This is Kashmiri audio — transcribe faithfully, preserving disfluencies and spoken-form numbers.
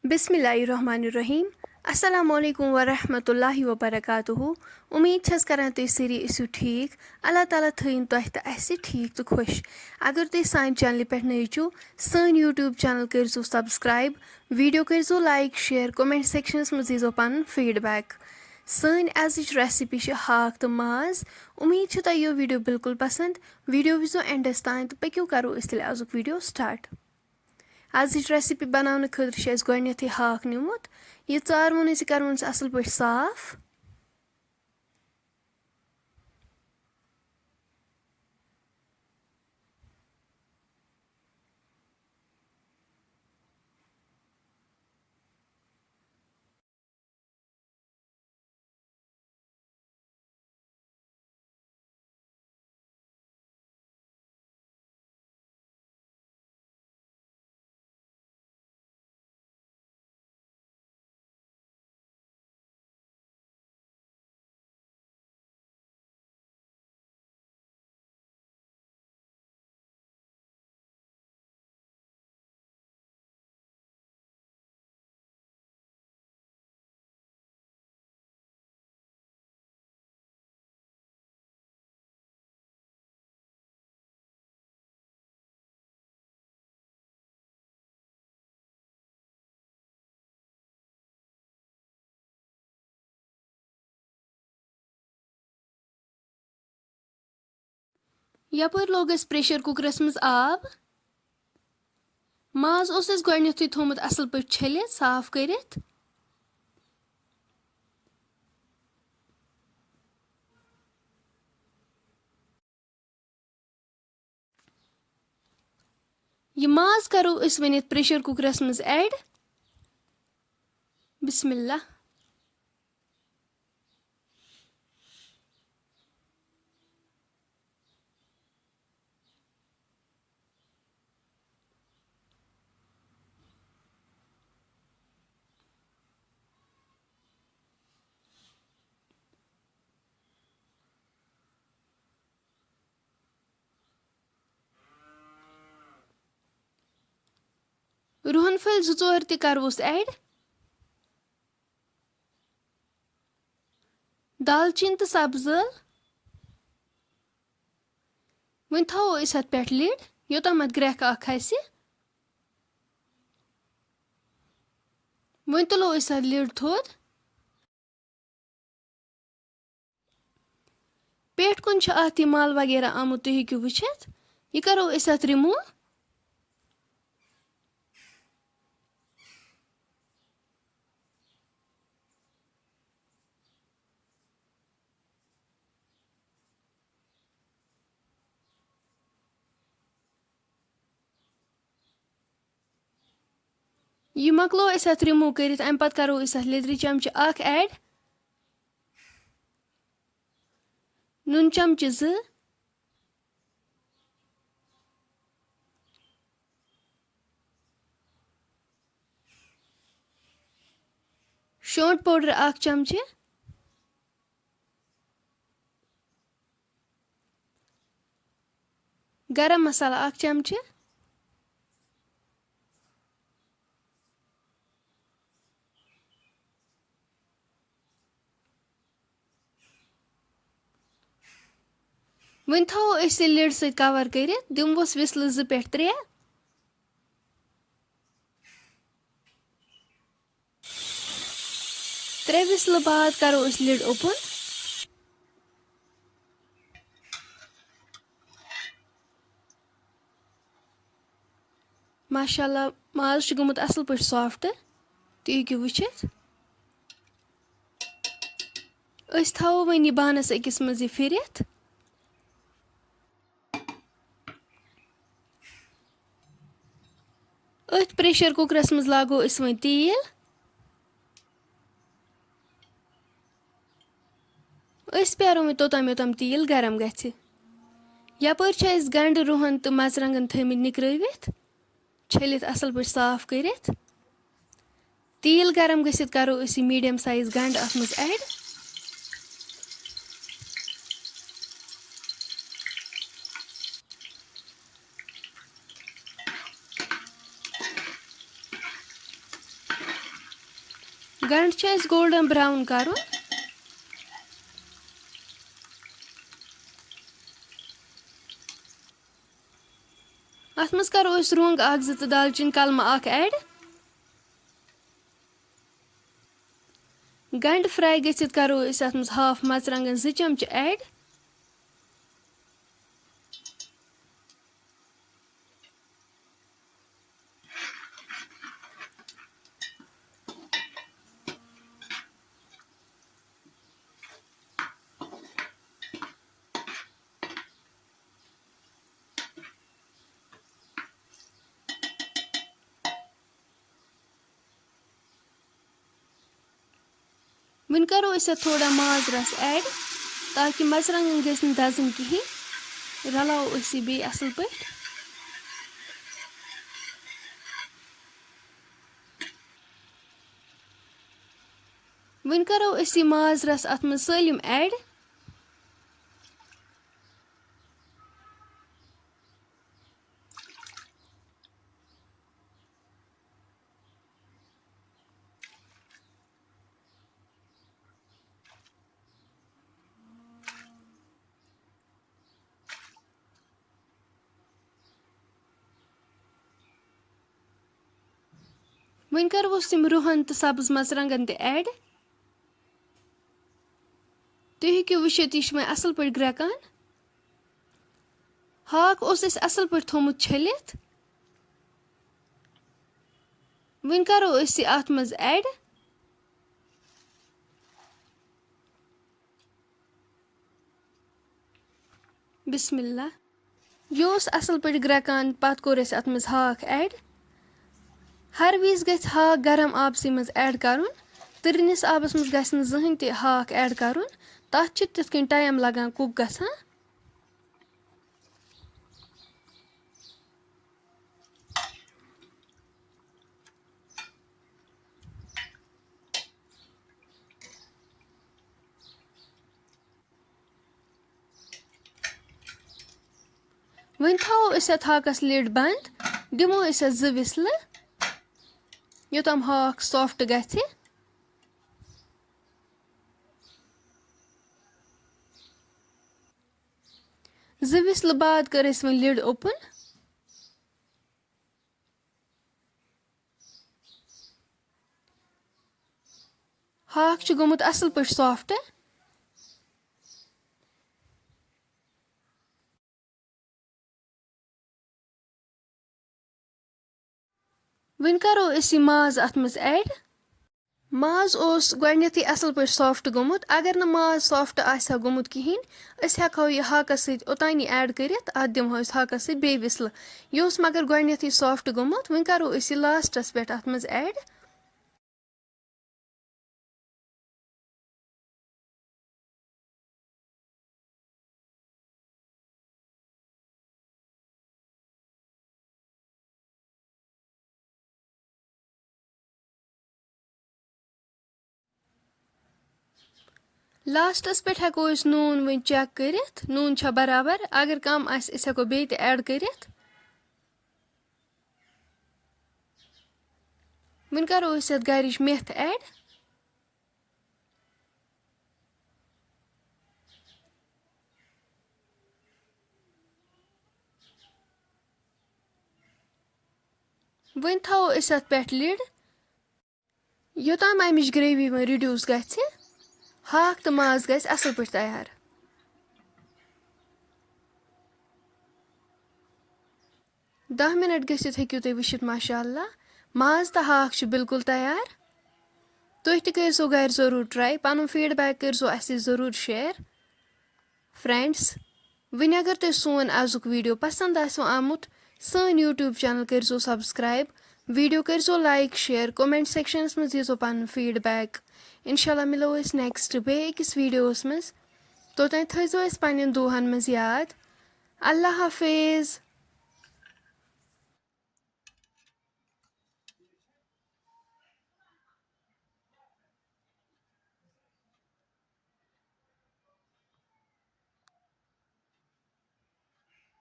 بسم اللہ الرحمن الرحیم۔ السلام علیکم ورحمۃ اللہ وبرکاتہ۔ امید چھس کران تُہۍ سٲری ٲسِو ٹھیٖک۔ اللہ تعالیٰ تھٲیِن تۄہہِ تہٕ اَسہِ ٹھیٖک تہٕ خۄش۔ اگر تُہۍ سانہِ چینلہِ پٮ۪ٹھ نٔوۍ چھِو، سٲنۍ YouTube channel کٔرۍزیو subscribe، video کٔرۍزیو like، share، comment sectionس منٛز دیٖزیو پنُن feedback۔ سٲنۍ أزِچ recipe چھِ ہاکھ تہٕ ماز۔ امید چھِ تۄہہِ یہِ video بالکل پسند۔ Video وٕچھزیو endس تام تہٕ پٔکِو کرو أسۍ تیٚلہِ أزیُک video start۔ أزِچ recipe بناونہٕ خٲطرٕ چھِ اَسہِ گۄڈٕنٮ۪تھٕے ہاکھ نیومُت۔ یہِ ژارون أسۍ، یہِ کرون أسۍ اَصٕل پٲٹھۍ صاف۔ یپٲرۍ لوگ اَسہِ pressure cookerس منٛز آب۔ ماز اوس اَسہِ گۄڈٕنیتھٕے تھوٚومُت اَصٕل پٲٹھۍ چھٔلِتھ، صاف کٔرِتھ۔ یہِ ماز کرو أسۍ وۄنۍ یَتھ pressure cookerس منٛز add۔ بسم اللہ۔ رُہن پھٔلۍ زٕ ژور تہِ کروس add۔ دالچیٖن تہٕ سبٕز ٲل۔ وۄنۍ تھاوو أسۍ اَتھ پٮ۪ٹھ lid، یوٚتام اَتھ گرٛٮ۪کھ اَکھ کھسہِ۔ وۄنۍ تُلو أسۍ اَتھ lid تھوٚد۔ پٮ۪ٹھ کُن چھُ اَتھ یہِ مَل وغیرہ آمُت، تُہۍ ہیٚکِو وٕچھِتھ۔ یہِ کَرو أسۍ اَتھ remove۔ یہِ مۄکلو أسۍ اَتھ remove کٔرِتھ، اَمہِ پَتہٕ کَرو أسۍ اَتھ لیٚدرِ چمچہٕ اَکھ add، نُن چمچہٕ زٕ، شونٛٹھ powder اَکھ چمچہٕ، گرم مسالہٕ اَکھ چمچہٕ۔ وۄنۍ تھاوو أسۍ یہِ lid سۭتۍ cover کٔرِتھ، دِموس وِسلہٕ زٕ پٮ۪ٹھ ترٛےٚ۔ ترٛےٚ وِسلہٕ بعد کَرو أسۍ lid open۔ ماشاء اللہ، ماز چھُ گوٚمُت اَصٕل پٲٹھۍ soft، تُہۍ ہیٚکِو وٕچھِتھ۔ أسۍ تھاوو وۄنۍ یہِ بانَس أکِس منٛز یہِ پھِرِتھ۔ أتھۍ pressure cookerس منٛز لاگو أسۍ وۄنۍ تیٖل۔ أسۍ پیارو وۄنۍ توٚتام یوٚتام تیٖل گرم گژھِ۔ یپٲرۍ چھِ اَسہِ گنڈٕ، رُہن تہٕ مرژٕوانٛگن تھٲومٕتۍ نِکرٲوِتھ، چھٔلِتھ اَصٕل پٲٹھۍ صاف کٔرِتھ۔ تیٖل گرم گٔژھِتھ کرو أسۍ یہِ medium size گنڈٕ اَتھ منٛز add۔ گنٛڈٕ چھُ اَسہِ golden brown کَرُن۔ اَتھ منٛز کَرو أسۍ رۄنٛگ اَکھ زٕ تہٕ دالچیٖن کَلمہٕ اَکھ add۔ گنٛڈٕ fry گٔژھِتھ کَرو أسۍ اَتھ منٛز half مَرژٕوانٛگَن زٕ چمچہٕ add۔ وۄنۍ کَرو أسۍ اَتھ تھوڑا ماز رَس add، تاکہِ مَرژٕوانٛگَن گٔژھۍ نہٕ دَزٕنۍ کِہیٖنۍ۔ رَلاوو أسۍ یہِ بیٚیہِ اَصٕل پٲٹھۍ۔ وۄنۍ کَرو أسۍ یہِ ماز رَس اَتھ منٛز سٲلِم add۔ وۄنۍ کَرٕووس یِم رُہَن تہٕ سَبٕز مَرژٕوانٛگَن تہِ add۔ تُہۍ ہیٚکِو وٕچھِتھ، یہِ چھُ وۄنۍ اَصٕل پٲٹھۍ گرٛٮ۪کان۔ ہاکھ اوس اَسہِ اَصٕل پٲٹھۍ تھوٚمُت چھٔلِتھ۔ وۄنۍ کَرو أسۍ یہِ اَتھ منٛز add۔ بسم اللہ۔ یہِ اوس اَصٕل پٲٹھۍ گرٛٮ۪کان، پَتہٕ کوٚر اَسہِ اَتھ منٛز ہاکھ add۔ ہر وِزِ گژھِ ہاکھ گرم آبسٕے منٛز add کَرُن۔ تٕرنِس آبَس منٛز گژھِ نہٕ زٕہٕنۍ تہِ ہاکھ add کَرُن۔ تَتھ چھِ تِتھ کٔنۍ time لَگان cook گژھان۔ وۄنۍ تھاوو أسۍ اَتھ ہاکَس lid بنٛد، دِمو أسۍ اَتھ زٕ وِسلہٕ، یوٚتام ہاکھ soft گژھِ۔ زٕ وِسلہٕ بعد کٔر اَسہِ وۄنۍ lid open۔ ہاکھ چھُ گوٚمُت اَصٕل پٲٹھۍ soft۔ وۄنۍ کَرو أسۍ یہِ ماز اَتھ منٛز add۔ ماز اوس گۄڈٕنٮ۪تھٕے اَصٕل پٲٹھۍ soft گوٚمُت۔ اگر نہٕ ماز soft آسہِ ہا گوٚمُت کِہیٖنۍ، أسۍ ہٮ۪کہو یہِ ہاکَس سۭتۍ اوٚتانی add کٔرِتھ۔ اَتھ دِمہو أسۍ ہاکَس سۭتۍ بیٚیہِ وِسلہٕ۔ یہِ اوس مگر گۄڈٕنٮ۪تھٕے soft گوٚمُت۔ وۄنۍ کَرو أسۍ یہِ lastَس پٮ۪ٹھ اَتھ منٛز add۔ lastَس پٮ۪ٹھ ہٮ۪کو أسۍ نوٗن وۄنۍ check کٔرِتھ، نوٗن چھا برابر۔ اگر کم آسہِ، أسۍ ہٮ۪کو بیٚیہِ تہِ add کٔرِتھ۔ وۄنۍ کَرو أسۍ یَتھ گَرِچ meth add۔ وۄنۍ تھاوو أسۍ اَتھ پٮ۪ٹھ lid۔ یوٚتام اَمِچ gravy وۄنۍ reduce گژھِ، ہاکھ تہٕ ماز گژھِ اَصٕل پٲٹھۍ تیار۔ دَہ minute گٔژھِتھ ہیٚکِو تُہۍ وٕچھِتھ، ماشاء اللہ، ماز تہٕ ہاکھ چھُ بالکل تیار۔ تُہۍ تہِ کٔرۍزیو گَرِ ضروٗر try، پَنُن feedback کٔرۍزیو اَسہِ سۭتۍ ضروٗر share۔ Friends، وۄنۍ اگر تۄہہِ سون آزُک video پسند آسِوٕ آمُت، سٲنۍ YouTube channel کٔرۍزیو subscribe، video کٔرۍزیو like، share، comment sectionس منٛز دیٖزیو پنُن feedback۔ انشاءاللہ مِلو أسۍ next بیٚیہِ أکِس videoس منٛز۔ توٚتام تھٲیزیو أسۍ پننٮ۪ن دُعاہن منٛز یاد۔ اللہ حافظ۔